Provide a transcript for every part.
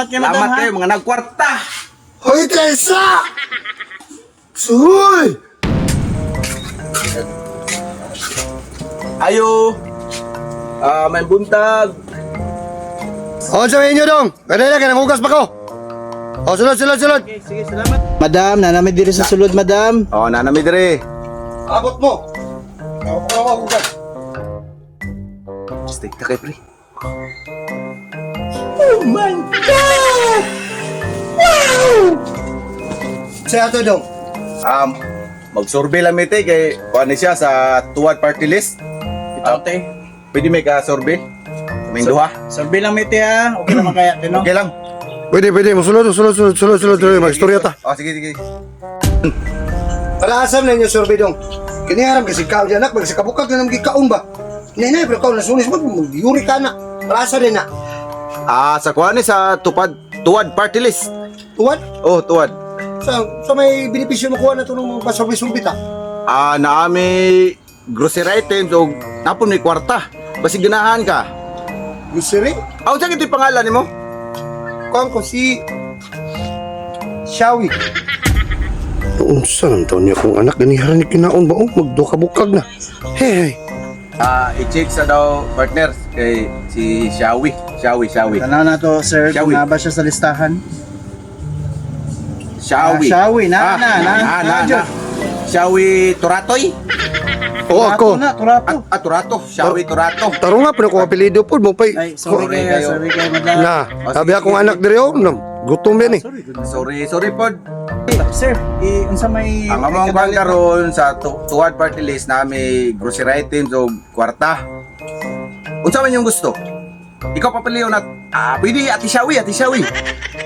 Salamat kay madam Salamat ha. kayo mga nagkwarta. Hoy, Tessa! Suy! Ayo. Ah, may buntag. O, sa inyo dong! Kanina, kanang hugas pa ko! O, sulod, sulod, sulod! Okay, sige, salamat. Madam, nanami diri sa sulod, madam. Oh, nanami dire. Abot mo! Ako pa ako hugas. Steak ta kay pre. Sa ato dong. Mag-survey lang mite kay kuan ni siya sa tuwad party list. Ito, te. Pwede may ka-survey? Kaming duha. Survey lang mite ha. Okay naman kaya, te, no? Okay lang. Pwede, pwede. Musulod, sulod, sulod, sulod, sulod, sulod. Magstorya ta. Oh, sige, sige. Para asam na inyo survey dong. Kini haram kasi kao di anak, bagsa kabukag na naman gikaon ba? Nay, nay, pero kao nasunis mo, yuri ka na. Para asa din na. Ah, sa kuan ni sa tupad tuwad party list. Tuwan? Oh, tuwad. Sa may benepisyo makuha na ito ng mga pasurvey-survey ta. Ah, naami grocery items o napon may kwarta. Basig ganahan ka. Grocery? Ah, unsa gid pangalan nimo? Kuan ko si Shawi. Unsa nang taon niya kung anak ganiharan ni kinaon ba oh magduka-bukag na. Hey, hey. Ah, i-check sa daw partners kay si Shawi, Shawi, Shawi. Tanaw na to, sir, Shawi. kung naba siya sa listahan. Shawi. Ah, Shawi, na, Ah, na, na, na, na, na, na. Shawi Turatoy? Oo ako. Turato na, turato. Ah, ah, Turato. Shawi Turato. Tarong nga pero kung apelyido pod mo pay. Ay, sorry Sorry kayo, kayo. sorry kayo, madam. Na, sabi akong anak diri oh, nam, gutom yan eh. Sorry, Sorry, sorry pod. Sir, unsa may Ang among kuan karon sa tuwad party list na may grocery items o kwarta. Unsa man yung gusto? Ikaw papiliyon na ah, pwede Ate Shawi, Ate Shawi.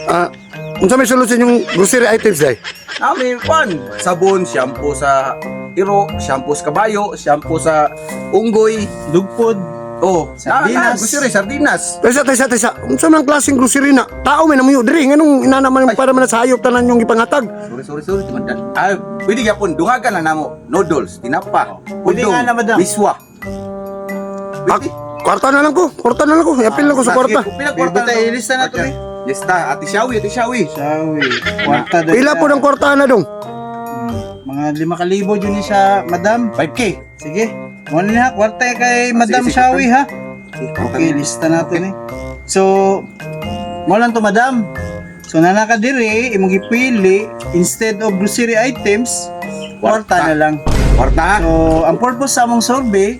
Ah, unsa may sulod sa inyong grocery items day? Nami kwan, sabon, shampoo sa iro, shampoo sa kabayo, shampoo sa unggoy. Dugpod. Oh, Sardinas. Na, na, grocery, sardinas. Tesa, tesa, tesa. Unsa man klaseng grocery na? Tao may namuyo diri nganong inana man para man sa hayop tanan yung gipangatag. Sorry, sorry, sorry. Tumandan. Ah, pwede gyapon dungagan na namo. Noodles, tinapa, Pwede udong, nga na, madam. miswa. Ah, Pwede. kwarta na lang ko, kwarta na lang ko. Yapil lang ko sa kwarta. Sige, pila kwarta Bibita, na to? ilista na to, eh. Lista, Ate Shawi, Ate Shawi. Shawi. Kwarta daw Pila siya. po ng kwarta na dong? Mga 5,000 yun ni siya, madam. 5K. Sige. Muna na, kwarta kay Madam Sige, sige, Shawi ha. Sige, Okay, lista natin eh. So, mo lang to madam. So, nana ka diri, imong gipili, instead of grocery items, kwarta Kwarta. na lang. Kwarta ha? So, ang purpose sa among survey,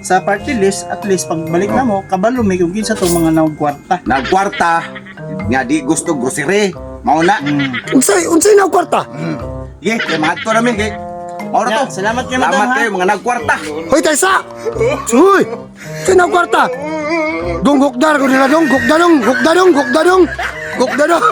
sa party list, at least pagbalik na mo, kabalo may kung kinsa tong mga naog kwarta. Nagkwarta, nga di gusto grocery. Mao na. Unsay unsay na kwarta? Sige, kay mahadto namin kay. Mao na Yeah, to. salamat kay madam, Salamat ha? kayo mga nagkwarta. Hoy, Tessa! Uy! Sino ang kwarta? Dong, gukdar ko nila dong, gukda dong, gukda dong, gukda dong, gukda dong.